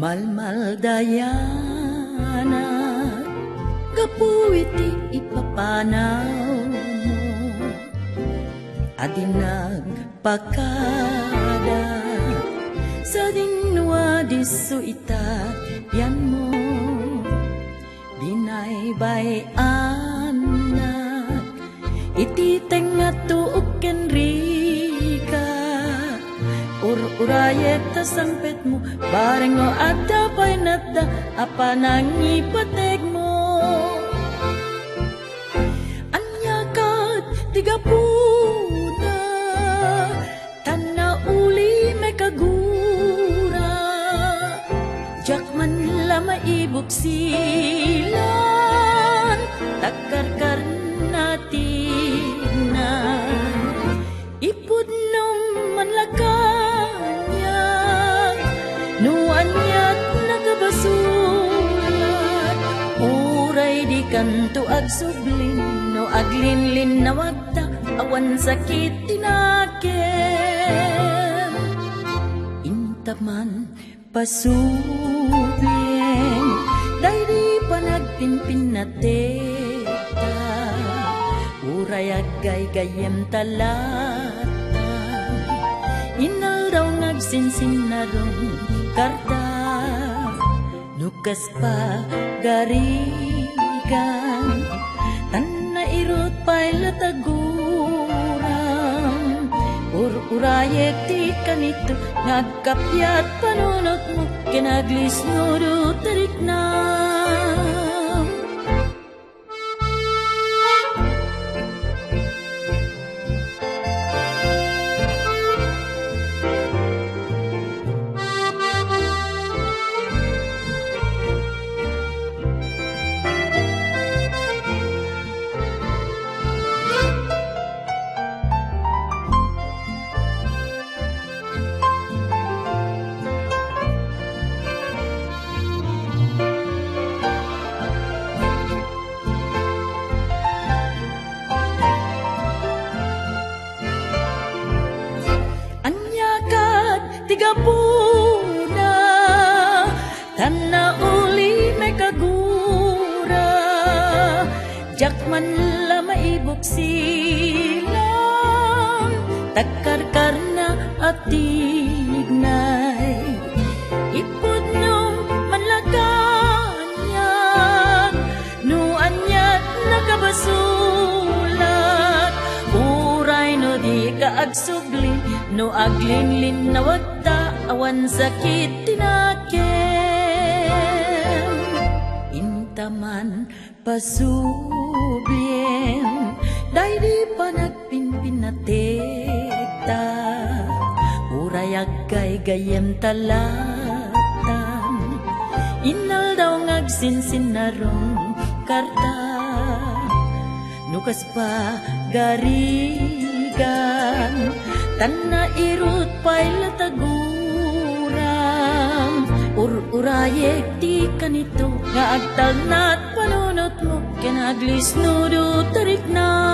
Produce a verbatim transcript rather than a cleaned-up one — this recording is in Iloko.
Malmaldayanak gapu iti ipapanawmo a di nagpakada, sadin no disso ita ti yanmo. Binaybay-annak iti tengngato ken rigat. Ur-urayek ta sangpetmo, bareng no adda pay natda a panangipategmo. Ania ket ti gapuna ta naulim kagura? Diak man la maibuksilan, tagkarkarna ti na. Ipudnom man la kaniak no aniat nakabasulat. Uray dikanto agsublin no aglinlinnawakta, awan sakit ti nakem. Inta man pasubiem daydi panagpinpinnatekta. Uray aggaygayyem ta latta, inaldaw nga agsinsinnaron karta. No kas pagarigan, tan nairut pay la taguram. Ur-urayek ti kanito nga agkappiat panunotmo ken aglisnudo ti riknam. Ania ket ti gapuna ta naulim kagura? Diak man la maibuksilan, tagkarkarna a tignay. Ipudnom man la kaniak no aniat nakabasulat. Uray no dika agsubli, no aglinlinnawakta, awan sakit ti nakem. Inta man pasubiem daydi panagpinpinnatekta. Uray aggaygayyem ta latta, inaldaw nga agsinsinnaron karta. No kas pagarigan, tan nairut pay la taguram. Ur-urayek ti kanito nga agtalnat panunotmo ken aglisnudo ti riknam.